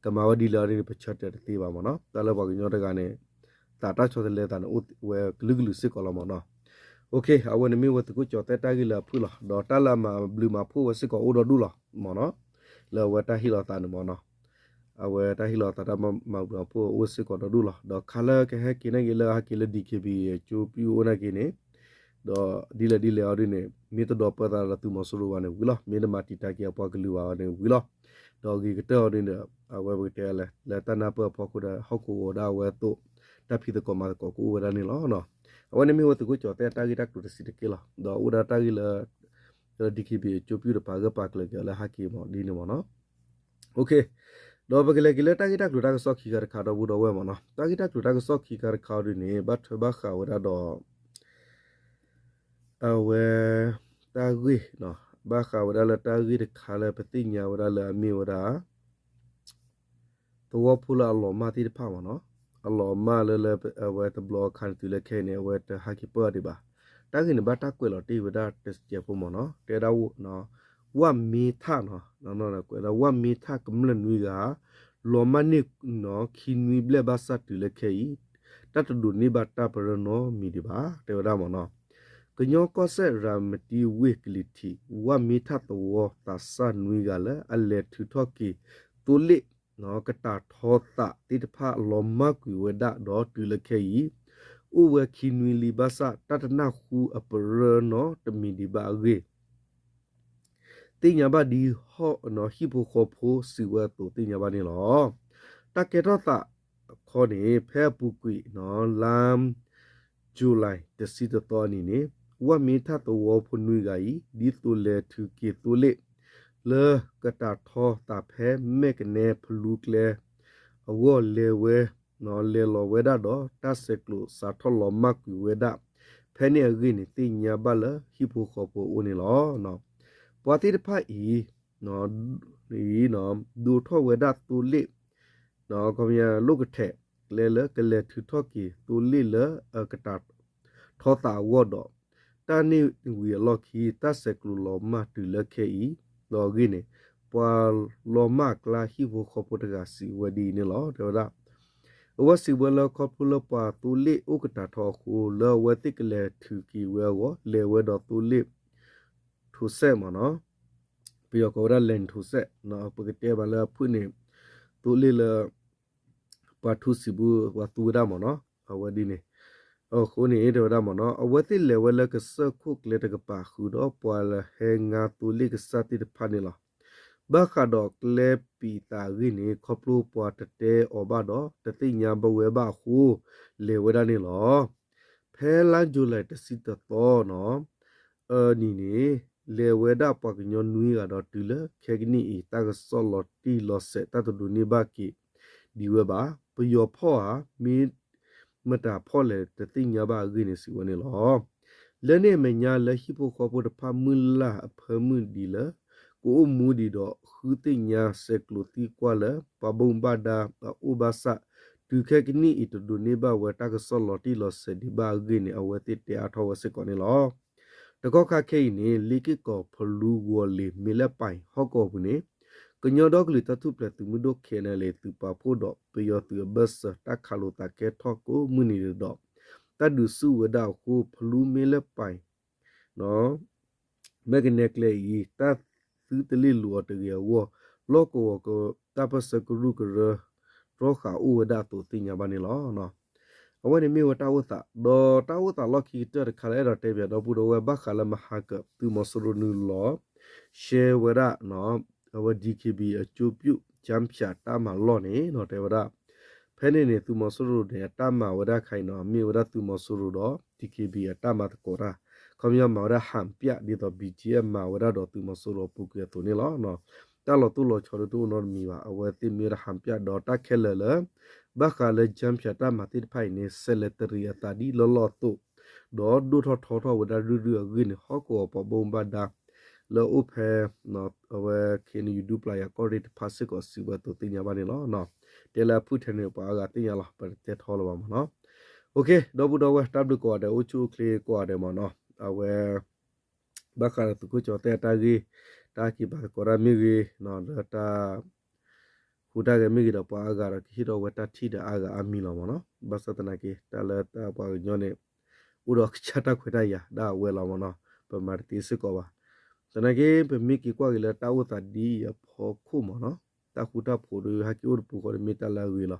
ကမၤဝဲဒ်လဲၣ်ဒ်န့ၣ် ပဆၢတဲာ်တသ့ဘၣ်မ့ၢ်နီၤ. တၢ်လၢပှၤကညီတဂၤန့ၣ် သးတၢ်ဆီတလဲသးန့ၣ်အိၣ်ဝဲကလုာ်ကလုာ်စ့ၢ်ကီးလီၤမ့ၢ်နီၤ. အဝဲန့ၣ်မ့ၢ်ဝဲသုးခိၣ်ကၠီၤသဲၣ်တၢ်ဂ့ၢ်လၢအဖုၣ်လီၤ. ဒီးတၢ်လၢအမၤဘျုးမၤဖှိၣ်ဝဲစ့ၢ်ကီးအိၣ်ဒီဒူၣ်လီၤမ့ၢ်နီၤ. လၢအဝဲတၢ်ဟ့ၣ်လီၤသးန့ၣ်မ့ၢ်နီၤ. အဝဲတၢ်ဟ့ၣ်လီၤသးတၢ်မၤဘျုးမၤဖှိၣ်အိၣ်စ့ၢ်ကီးဒီဒူၣ်လီၤ. ဒီးခါလၢကဟဲက့ၤန့ၢ်က့ၤလၢဟဲက့ၤလၢ DKBA အကၠိပံအိၣ်န့ၢ်က့ၤန့ၣ် ဒီးဒ်လဲၣ်ဒ်လဲၣ်အီၤဒ်န့ၣ် မ့ၢ်တဒီးပၢသးလၢသုးမီၤစိရိၤဘၣ်န့ၣ်ဝံၤလီၤ. မ့ၢ်တမၤတံာ်တာ်က့ၤအပှၤကလုာ်ဘၣ်အီၤန့ၣ်ဝံၤလီၤ. ဒီးအဂ့ၤကတၢၢ်အီၤဒ်န့ၣ်ဒီး အဝဲပကတဲလဲၣ် လၢတၢ်နၢ်ပၢၢ်အဖီခိၣ်ဒီး ဟီၣ်ခိၣ်ဂီၤဒၣ်အဝဲအသိး တၢ်ဖံးသကိးမၤသကိးကအိၣ်ဝဲဒၣ်န့ၣ်လီၤ. အဝဲန့ၣ်မ့ၢ်ဝဲသုးခိၣ်ကၠီၤသဲၣ်တၢ်ဂ့ၢ်တၢ်ကျိၤတဆံးတက့ၢ်လီၤ. ဒီးအိၣ်ဒၣ်တၢ်ဂ့ၢ်လၢ လၢ DKBA အကၠိပံတပၤဂၢၢ်ပာ်ကျၢၤက့ၤအီၤလၢဟဲက့ၤမ့ၢ်ဒ်န့ၣ်မ့ၢ်နီၤ. ဒီးပကလဲၤက့ၤလၢတၢ်ဂ့ၢ်တၢ်ကျိၤတၢ်ကစီၣ်ခံခါတခါဒီပုၢ်ဒီဝဲၢ်မ့ၢ်နီၤ. တၢ်ဂ့ၢ်တၢ်ကျိၤတၢ်ကစီၣ်ခံခါတခါအီၤဒ်န့ၣ် ဘၣ်ထွဲဘၣ်ဃးဝဲဒၣ်ဒီး အဝဲ တၢ်ဂ့ၢ် ဘၣ်ဃးဝဲဒၣ်လၢတၢ်ဂ့ၢ်တခါလၢပသ့ၣ်ညါဝဲဒၣ်လၢအမ့ၢ်ဝဲဒၣ် သဝီဖိလၢအလီၤမၢ်သ့ၣ်တဖၣ်မ့ၢ်နီၤ. အလီၤမၢ်လၢလၢအဝဲတဘျီအခါန့ၣ်တုၤလၢခဲအံၤန့ၣ် အဝဲတဟဲက့ၤပၢၢ်ဒံးဘၣ်. တၢ်ဂ့ၢ်န့ၣ် ဘၣ်တၢ်ကွဲးလီၤတ့ၢ်ဝဲဒၣ်တစဲးဖိမ့ၢ်နီၤ. တဲဒၣ် ဝၣ်မ့ထၣ်နီၤ, ဝၣ်မ့ထၣ်ကမျၢၢ်နွံဂၤ လီၤမၢ်န့ၢ်နီၤ ခံနွံဘျဲၣ်ဘၣ်ဆၣ်တုၤလၢခဲအံၤ တၢ်တဒိးန့ၢ်ဘၣ်တၢ်ပရၢနီတမံၤဒံးဘၣ် တဲဝဲဒၣ်မ့ၢ်နီၤ. ကညီကီၢ်စဲၣ် ရၤမတံဝ့ၢ်ကလံၤထံး ဝၣ်မ့ထၣ်သဝီသးစၢ်နွံဂၤလၢအလဲၤထုးထီၣ်က့ၤသိလ့ၣ် ကတၢ်ထီသးသ့ၣ်တဖၣ်လီၤမၢ်ကွံာ်ဝဲဒၣ်ဒီးတုၤလၢခဲအံၤ အိၣ်ဝဲခံနွံလံဘၣ်ဆၣ် တၢ်တနၢ်ဟူအပရၢနီတမံၤဒံးဘၣ်အဂ့ၢ် သ့ၣ်ညါဘၣ်ဒ်ဟံၣ်ဖိဃီဖိစံးဝဲအသိးသ့ၣ်ညါဘၣ်န့ၣ်လီၤ. တၢ်ကဲထီၣ်သးခီန့ၣ် ဖဲအပူၤကွံာ် လါယူၤလံ တဆံတသီအနံၤန့ၣ် ဝၣ်မ့ထၣ်သဝီဖိနွံဂၤအံၤ ဒ်သိးလဲၤထုးက့ၤသိလ့ၣ် လၢကတၢ်ထီသးဖဲမဲၢ်ကနဲဖလူကျဲ အဂီၢ်လဲၤဝဲ လဲၤလီၤဝဲဒၣ်ဒီး တၢ်ဆဲးကျိးစးထီၣ်လီၤမၢ်ကွံာ်ဝဲဒၣ် ဖဲန့ၣ်အဂ့ၢ်န့ၣ် သ့ၣ်ညါဘၣ်လၢဟံၣ်ဖိဃီဖိအအိၣ်န့ၣ်လီၤ. ပှၤသ့ၣ်တဖၣ်အံၤ အံၤ ဒိးထီၣ်ဝဲဒၣ်သိလ့ၣ် ခီပညီလိၣ်ကထဲး ကျဲလၢကလဲၤထုးထီၣ်က့ၤသိလ့ၣ်လၢအကတၢ်ထီသးအဂီၢ်ဒီး တၢ်န့ၣ်ဝံၤအလီၢ်ခံ တၢ်ဆဲးကျိးလီၤမၢ်တုၤလၢခဲအံၤ ဒီးအဂ့ၢ်န့ၣ် ပှၤလီၤမၢ်အကျါဟံၣ်ဖိဃီဖိတဂၤစံးဝဲဒ်အံၤန့ၣ်လီၤ. တဲဝဲဒၣ် အဝဲစံးဝဲလၢခီဖျိလၢပှၤသိလ့ၣ်အိၣ်ကတၢ်ထီအဃိ လၢအဝဲသ့ၣ်ကလဲၤထုးက့ၤဝဲအဂီၢ် လဲၤဝဲဒီးသိလ့ၣ် ထိးစဲးမ့ၢ်နီၤ, ပယီၤကိးဝဲဒၣ် land ထိးစဲး, ပကတဲမးလၢအဖုၣ်န့ၣ် သိလ့ၣ်လၢ ပှၤထူစံးဘျုးပှၤသူဝဲဒၣ်မ့ၢ်နီၤ, အဝဲဒ်န့ၣ်, အဃိန့ၣ် တဲဝဲဒၣ်မ့ၢ်နီၤ, အဝဲသ့ၣ်လဲၤဝဲလၢကစၢၢ်ခိၣ်ကျဲတကပၤ ဃုာ်ဒီးပှၤလၢဟဲငါသိလ့ၣ်ကစၢ်သ့ၣ်တဖၣ်န့ၣ်လီၤ. ဘၣ်ဃးဒီးကျဲပံးသးအဂ့ၢ်န့ၣ် ခီဖျိပှၤတတဲအီၤဘၣ်ဒီး တသ့ၣ်ညါဘၣ်ဝဲဘၣ်အဃိ လဲၤဝဲဒၣ်န့ၣ်လီၤ. ဖဲလါယူၤလံတဆံတသီနီၤ အနံၤန့ၣ် လဲၤဝဲဒၣ်ပှၤကညီနွံဂၤဒီးတုၤလၢခဲကနံၣ်အံၤ တၢ်ကစီၣ်လီၤတံၢ်လီၤဆဲးတၢ်တဒိးန့ၢ်ဘၣ်က့ၤဒံးဝဲဘၣ်. ပယီၤဖီၣ်ဧါ မ့ၢ်မတၤဖီၣ်လဲၣ်တသ့ၣ်ညါဘၣ်အဂ့ၢ်န့ၣ် စံးဝဲန့ၣ်လီၤ. လၢန့ၣ်အမဲာ်ညါလၢဟံၣ်ဖိဃီဖိတဖၣ်မုၢ်လၢ်အဖၢမုၢ်ဒံးလၢ ကအိၣ်မူဒံးဒီးဃုသ့ၣ်ညါဆဲးကျိးသံကွၢ်လၢ ပှၤဘၣ်မူဘၣ်ဒါအအိၣ်ဘၣ်ဆၣ် တုၤခဲကနံၣ်အံၤတဒိးန့ၢ်ဘၣ်ဝဲတၢ်ကစီၣ်လီၤတံၢ်လီၤဆဲးဒံးဘၣ်အဂ့ၢ်န့ၣ် အဝဲသ့ၣ်တဲအါထီၣ်ဝဲစ့ၢ်ကီးန့ၣ်လီၤ. တကီၢ်ခါခဲအံၤန့ၣ် လ့က့ၢ်ကီၢ်ဖလူဝီၤလ့ၤ မ့ၢ်လၢပၢ်ဟီၣ်ကဝီၤပူၤန့ၣ် ကညီဒီကလုာ်တၢ်ထူၣ်ဖျဲးသုးမုၢ်ဒိၣ် ခဲနလ့ သုးပာ်ဖှိၣ်ဒီးပယီၤသုးအဘၢၣ်စၢၤ တၢ်ခးလိာ်သးကဲထီၣ်ကိးမုၢ်နံၤဒီး တၢ်ဒုးဆူၣ်ဝဲဒၣ်အဃိ ဖလူမ့ၢ်လၢပၢ် မဲၢ်ကနဲကျဲအံၤ တၢ်သုတလ့ၢ်လိာ်အီၤတဂ့ၤအဂီၢ် လီၢ်ကဝီၤတၢ်ပၢၢ်ဆၢကရူၢ်ကရၢ တြီဃာ်အိၣ်ဝဲဒၣ်အသိးသ့ၣ်ညါဘၣ်န့ၣ်လီၤ. အဝဲန့ၣ်မ့ၢ်ဝဲတၢ်အိၣ်သး ဒီးတၢ်အိၣ်သးလီၢ်ခံကတၢၢ်တခါလၢအဲၣ်ဒိးတဲပၠးဒီပုၢ်ဒီဝဲၢ်ဘၣ်ဃးလၢမဟါကၢ သုးမီၤစိရိၤနုာ်လီၤ ရှဲဝဲဒၣ် အဝဲ DKBA အကၠိပျုၢ် ကၠၢဖၠးတၢ်မၤလီၢ်န့ၣ် တဲဝဲဒၣ် ဖဲန့ၣ်န့ၣ် သုးမီၤစိရိၤန့ၣ် အတၢ်မၤဝဲဒၣ်ခါအံၤနီၤ မ့ၢ်ဝဲဒၣ်သုးမီၤစိရိၤဒီး DKBA အတၢ်မၤသကိးတၢ် ခီပညီမၤဝဲဒၣ်ဟၣ်ပၠၣ် ဒ်သိး BGF မၤဝဲဒၣ်ဒီးသုးမီၤစိရိၤအပူၤကွံာ်အသိးန့ၣ်လီၤ. တၢ်လီၤတိၢ်လီၤဆီဒ်တအိၣ်နီတမံၤဘၣ် အဝဲသ့ၣ်မ့ၢ်ဝဲဒၣ်ဟၣ်ပၠၣ်ဒီးတၢ်ခဲလၢာ်လၢ ဘၣ်ဃးလၢ ကၠၢဖၠးတၢ်မၤသ့ၣ်တဖၣ်အံၤန့ၣ် ဆဲးလဲၤတရံးအသးဒ်လီၢ်လီၢ်အသိး ဒီးဒိၣ်ထီၣ်ထီထီၣ်ဝဲဒၣ်ရုၢ်ရုၢ်အဂ့ၢ်န့ၣ် ဟီၣ်ကဝီၤပှၤဘၣ်မူဘၣ်ဒါ လၢအအိၣ်ဖဲ အဝဲ ခ့ၣ်အဲၣ်ယူၣ် ဒူပျၤယၤကီၢ်ရ့ၣ်တဖၣ်စ့ၢ်ကီးစံးဝဲအသိးသ့ၣ်ညါဘၣ်န့ၣ်လီၤ. တဲလၢအဖုၣ်ထဲန့ၣ် ပှၤအါဂၤသ့ၣ်ညါလီၤ ပတတဲထီလၢၤဘၣ်မ့ၢ်နီၤ. ဒီပုၢ်ဒီဝဲၢ် တၢ်ဘျုးကိးဂၤဒဲး အိၣ်ဆူၣ်အိၣ်ချ့ကိးဂၤဒဲးမ့ၢ်နီၤ. အဝဲ ဘၣ်ဃးဒီးသုးခိၣ်ကၠီၤသဲၣ်အတၢ်ဂ့ၢ် တၢ်က့ၤပာ်သကိးတၢ်မ့ၢ်ဂ့ၤ လၢတၢ် ဟူးတၢ်ဂဲၤမ့ၢ်ဂ့ၤဒီး ပှၤအါဂၤဒီးကဟ့ၣ်ထီၣ်ဝဲတၢ်ထံၣ်ဒီးအါဂၤအါမံၤလီၤမ့ၢ်နီၤ. ဘၣ်ဆၣ်သနာ်က့ တၢ်လၢတၢ်ပှၤကညီန့ၣ် အိၣ်ဒီးကစၢ်တၢ်ခွဲးတၢ်ယာ်ဒၣ်ဝဲလီၤမ့ၢ်နီၤ. ပမၤတသ့စ့ၢ်ကီးဘၣ်. သနာ်က့ ပမ့ၢ်က့ၤကွၢ်က့ၤလၢတၢ်အိၣ်သးဒ်အံၤအဖီခိၣ်မ့ၢ်နီၤ, တၢ်ဃူတၢ်ဖိးဒီး ဟဲက့ၤအိၣ်တပူၤဃီဒီး မ့ၢ်တၢ်လၢအဂ့ၤလီၤ.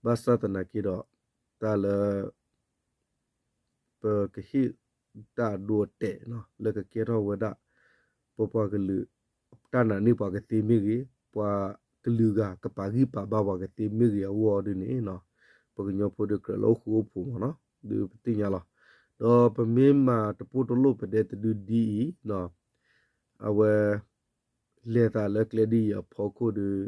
ဘၣ်ဆၣ်သနာ်က့ဒီး တၢ်လၢ ပကဟ့ၣ်တၢ်အဒိအတဲာ် လၢကကဲထီၣ်ဝဲဒၣ် ပပှၤကလုာ် တၢ်နာ်န့ၢ်ပှၤကသ့မ့ၢ်ဂ့ၤ, ပှၤကလုာ်ဂၤကပာ်ဂံၢ်ပာ်ဘါပှၤကသ့မ့ၢ်ဂ့ၤအဂီၢ်ဒ်န့ၣ် ပကညီဖိဒီးကြၢးလၢအိၣ်ဃူအိၣ်ဖိးမ့ၢ်နီၤ, ဒုးပသ့ၣ်ညါလီၤ. ဒီးပမ့ၢ်မၤတပိၢ်တလိၣ်ပဒဲတဒုဒ်အံၤ အဝဲ လဲၤသးလၢကျဲဒ်အံၤအဖီခိၣ်ဒီး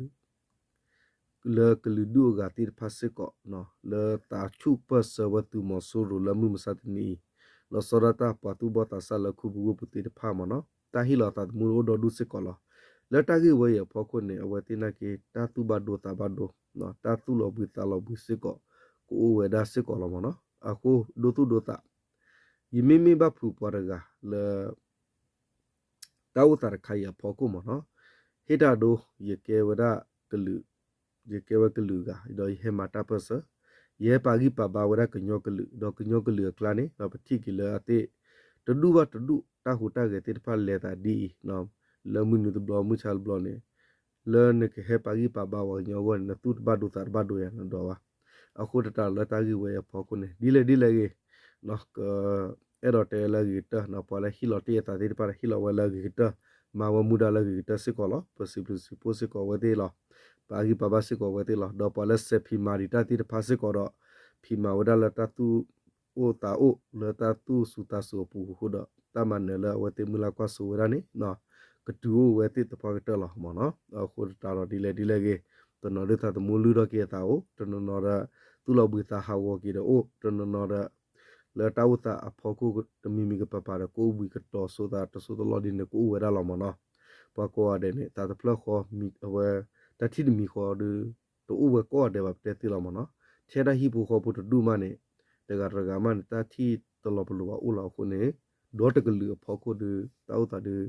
လၢကလုာ်ဒူၣ်အဂၤသ့ၣ်တဖၣ်စ့ၢ်ကီး လၢသးဆူၣ်ပၢၢ်ဆၢဝဲသုးမီၤစိရိၤလၢမုၢ်မဆါတနံၤအံၤ လီၤဆီဒၣ်တၢ်ပှၤသူၣ်ဘီၣ်သးစၢ်လၢခူပူၤဝ့ၢ်ပူၤသ့ၣ်တဖၣ်မ့ၢ်နီၤ, တၢ်ဟ့ၣ်လီၤသးသမူအိၣ်ဒီဒူၣ်စ့ၢ်ကီးလီၤ. လၢတၢ်ဂ့ၢ်ဝဲအံၤအဖီခိၣ်န့ၣ် အဝဲသ့ၣ်နာ်က့ တၢ်သူၣ်ဘၣ်ဒိသးဘၣ်ဒိ တၢ်သူၣ်လီၤဘှံးသးလီၤဘှံးစ့ၢ်ကီး ကအိၣ်ဝဲဒၣ်စ့ၢ်ကီးလီၤမ့ၢ်နီၤ. အဃိ ဒိသူၣ်ဒိသး ယမ့မ့ၢ်ဘၣ်ဖုးပှၤတဂၤလၢ တၢ်အိၣ်သးတခါအံၤအဖီခိၣ်မ့ၢ်နီၤ, ဟ့ၣ်တၢ်ဒိ ယကဲဝဲဒၣ်ကလုာ်, ယကဲဝဲကလုာ်အဂၤ ဒီးယဟဲမၤတၢ်ပၢၢ်ဆၢ, ယဟဲပာ်ဂံၢ်ပာ်ဘါဝဲဒၣ်ကညီကလုာ်, ဒီးကညီကလုာ်အကျါန့ၣ် ဒီးပထံၣ်က့ၤလၢအသ့ၣ် တဒူၣ်ဘၣ်တဒူၣ် တၢ်ဟူးတၢ်ဂဲၤသ့ၣ်တဖၣ်လဲၤသးဒ်အံၤ, လၢမုၢ်နုာ်တဘျီမုၢ်ဆါတဘျီန့ၣ် လၢနကဟဲပာ်ဂံၢ်ပာ်ဘါပှၤကညီအဂီၢ်န့ၣ် နသူၣ်တဘၣ်ဒိသးတဘၣ်ဒိယၤနဒီးဘၣ်. အဃိသတးဒီးလၢတၢ်ဂ့ၢ်ဝဲအံၤအဖီခိၣ်န့ၣ် ဒ်လဲၣ်ဒ်လဲၣ်ဂ့ၤ ကအဲၣ်ဒိးတဲလၢအဂ့ၤကတၢၢ်, ပှၤလၢဟ့ၣ်လီၤတ့ၢ်အသးသ့ၣ်တဖၣ်ဒီး ဟ့ၣ်လီၤဝဲလၢအဂ့ၤကတၢၢ်, မၤဝဲမူဒါလၢအဂ့ၤကတၢၢ်စ့ၢ်ကီးလီၤ. ပစံးဘျုးစံးဖှိၣ်စ့ၢ်ကီးဝဲသ့ၣ်လီၤ. ပာ်ဂံၢ်ပာ်ဘါစ့ၢ်ကီးဝဲသ့ၣ်လီၤ. ဒီးပှၤလၢစဲးဖံးမၤဒံးတၢ်သ့ၣ်တဖၣ်စ့ၢ်ကီးဒီး ဖံးမၤဝဲဒၣ်လၢတၢ်သူၣ်အိၣ်သးအိၣ် လၢတၢ်သူၣ်စူၤသးစူၤအပူၤအဃိဒီး တၢ်မၤနၢၤလၢအဝဲသ့ၣ်မုၢ်လၢ်ကွၢ်စိဝဲဒၣ်န့ၣ် ကတုၤအိၣ်ဝဲသ့ၣ်သပှၢ်ကတၢၢ်လီၤမ့ၢ်နီၤ. အဃိသတးဒီးဒ်လဲၣ်ဒ်လဲၣ်ဂ့ၤ, တနီၤဒုးသးသမူလုၢ်ထီၣ်က့ၤအသးအိၣ်, တနီၤနီၤဒီး သူၣ်လီၤဘှံးသးဟးဂီၤက့ၤဒီးအိၣ်, တနီၤနီၤဒီး လၢတၢ်အိၣ်သးအဖီခိၣ်တမံၤမံၤကပၤပၤဒီး ကအိၣ်ဘှံးကတီၤဆိသးတစိၢ်တလီၢ်ဒ်န့ၣ် ကအိၣ်ဝဲဒၣ်လီၤမ့ၢ်နီၤ. ပှၤကိးဂၤဒဲးန့ၣ် သးတဖျၢၣ်ဃီ အဝဲ တၢ်ထံၣ်တမံၤဃီဒီး တအိၣ်ဝဲကိးဂၤဒဲးဘၣ် ပတဲသ့လီၤမ့ၢ်နီၤ. ထဲတၢ်ဟံၣ်ဖိဃီဖိတဒူၣ်မးန့ၣ် တဂၤတဂၤမးန့ၣ် တၢ်ထံၣ်တလီၤပလိာ်ဘၣ်အိၣ်လီၤအဃိန့ၣ် ဒီတကလုာ်အဖီခိၣ်ဒီး တၢ်အိၣ်သးဒီး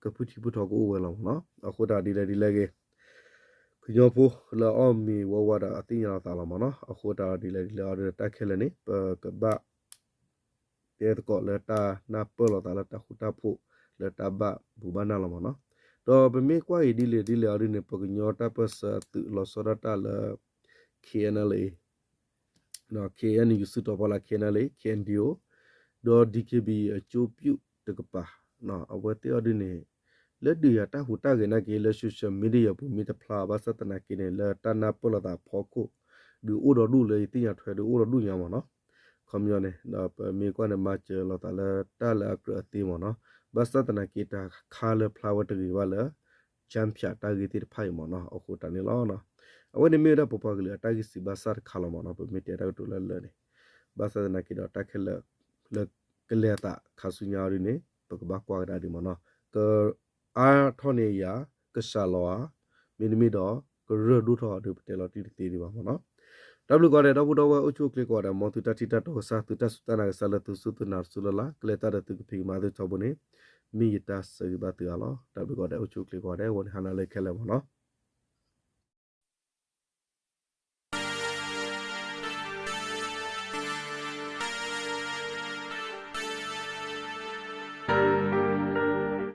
ကဖုထံဖုထီကအိၣ်ဝဲလီၤမ့ၢ်နီၤ. အဃိတၢ်ဒ်လဲၣ်ဒ်လဲၣ်ဂ့ၤ ကညီဖိလၢအီၣ်မ့ၤဝီဝါဒီးအသ့ၣ်ညါလီၤသးလီၤမ့ၢ်နီၤ. အဃိတၢ်ဒ်လဲၣ်ဒ်လဲၣ်အီၤဒီးတၢ်ခဲလၢာ်န့ၣ် ပကဘၣ် တဲသကိးလၢတၢ်နၢ်ပၢၢ်လိာ်သးလၢတၢ်ဃူတၢ်ဖိးလၢတၢ်ဘၣ်ဘူၣ်ဘၣ်နၢ်လီၤမ့ၢ်နီၤ. ဒီးပမ့ၢ်ကွၢ်အံၤဒ်လဲၣ်ဒ်လဲၣ်အီၤဒ်န့ၣ် ပကညီတၢ်ပၢၢ်ဆၢအသုးလီၤဆီဒၣ်တၢ်လၢ K N L A, K N U စုတီၤဖီလာ် K N L A, K N D O ဒီး D K B A အကၠိပျူၣ်တကပၤ အဝဲသ့ၣ်အီၤဒ်န့ၣ် လၢဒုးယၤတၢ်ဟူးတၢ်ဂဲၤနာ်က့လၢ social media ပူၤမ့ၢ်တဖျါဘၣ်ဆၣ်သနာ်က့န့ၣ် လၢတၢ်နၢ်ပၢၢ်လိာ်သးအဖီခိၣ် ဒုးအိၣ်ဒီးဒူၣ်လၢယသ့ၣ်ညါထွဲဒုးအိၣ်ဒီးဒူၣ်ညါမ့ၢ်နီၤ. ခီပညီန့ၣ် ဒီးပမ့ၢ်ကွၢ်န့ၣ် မၤစၢၤလိာ်သးလၢတၢ်လၢအကြၢးအသ့မ့ၢ်နီၤ. ဘၣ်ဆၣ်သနာ်က့တၢ်ခါလၢဖျါဝဲတဂ့ၤဘၣ်လၢ ကၠၢဖၠးတၢ်ဂ့ၢ်သ့ၣ်တဖၣ်အံၤမ့ၢ်နီၤ အဃိတၢ်န့ၣ်လီၤ. အဝဲန့ၣ်မ့ၢ်ဝဲဒၣ်ပပှၤကလုာ်အတၢ်ဂံၢ်စံးဘၣ်စၢ်တခါလီၤမ့ၢ်နီၤ ပမ့ၢ်တဲတၢ်ကတိၤလၢလၢာ်န့ၣ်. ဘၣ်ဆၣ်သနာ်က့ဒီးတၢ်ခဲလၢာ် လၢကလဲၤအသးခါဆူညါအီၤဒ်န့ၣ် ပကဘၣ်ကွၢ်ကဒါဒ်မ့ၢ်နီၤ ကအါထီၣ်န့ၢ်ယၤ ကစှၤလီၤဧါ, မ့တမ့ၢ်ဒီး ကရၢၢ်ဒိၣ်ထီၣ်ဧါဒီး ပတဲလီၤတံၢ်တသ့ဒံးဘၣ်မ့ၢ်နီၤ. တၢ်ဘျုးကိးဂၤဒဲး ဒီပုၢ်ဒီဝဲၢ်အိၣ်ဆူၣ်အိၣ်ချ့ကိးဂၤဒဲး မ်သုတၢ်ထံၣ်တၢ်တီကစၢ် သုတၢ်စူၢ်တၢ်နာ်ကစၢ်လၢသုစူၢ်သုနာ်တစူၢ်လၢ်လၢ် ကလဲၤတၢ်ဒီးသုကဖံးကမၤသုထီဘိန့ၣ် မ့ၢ်ယတၢ်ဆၢဂ့ၤဘၣ်သုအါလီၤ. တၢ်ဘျုးကိးဂၤဒဲး အိၣ်ဆူၣ်အိၣ်ချ့ကိးဂၤဒဲး အဝဲန့ၣ်ဟါနၤလၢခဲလၢာ်မ့ၢ်နီၤ.